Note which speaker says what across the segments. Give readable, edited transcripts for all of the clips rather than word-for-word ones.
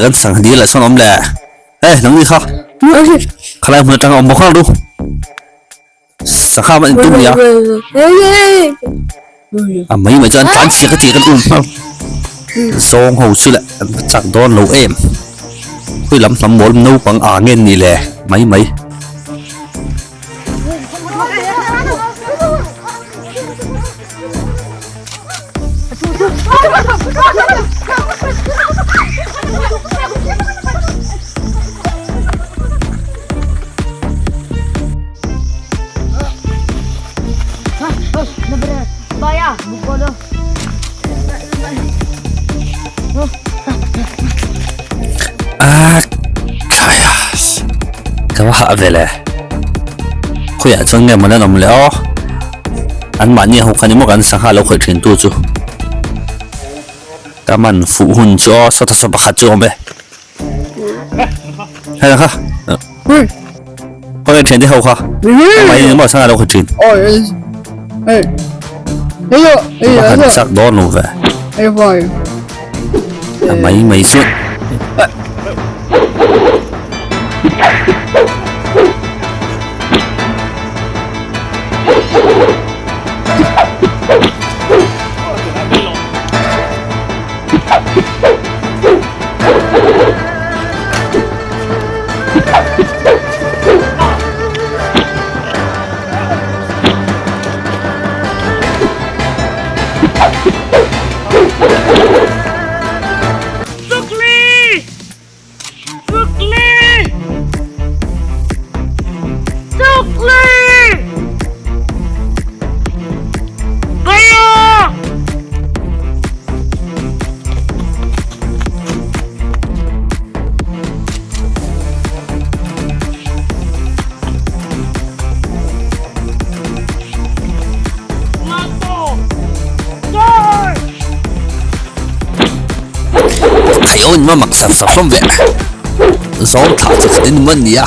Speaker 1: Kan sangha dil ah sawn awm le e nangni kha khalai hmun atanga awm bawk ang lu sangha man intum nia a mai mai chu an tlan chhia ka ti kan um hmang zawng ho chu le an va chak dawn lo em khawi lam hnam mawl naupang ah nge an nih le mai mai. Ka va hah ve le khawiah chuan nge mawn an awm le aw an mahni ho khan emaw kan sangha lo khawih thin tu chu ka man fuh hun chu aw sawta saw pakhat chu a awm e hei kha khawnge thian te ho kha amah in emaw sangha lo khawih thin ka han chak dawn lo ve a mai mai chu. Thei awin ma mak sap sap hlawm ve zawng thlah chu khat in man nia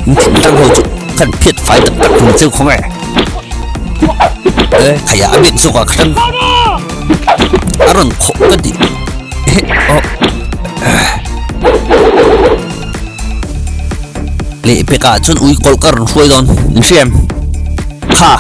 Speaker 1: in thing tang ho chu khan phiat fai tak tak thung cheu khawng e e khaya a bik zawk ah khan a rawn khawh ka ti oh leh pekah chuan ui kawlh ka rawn hruai dawn in hria em kha.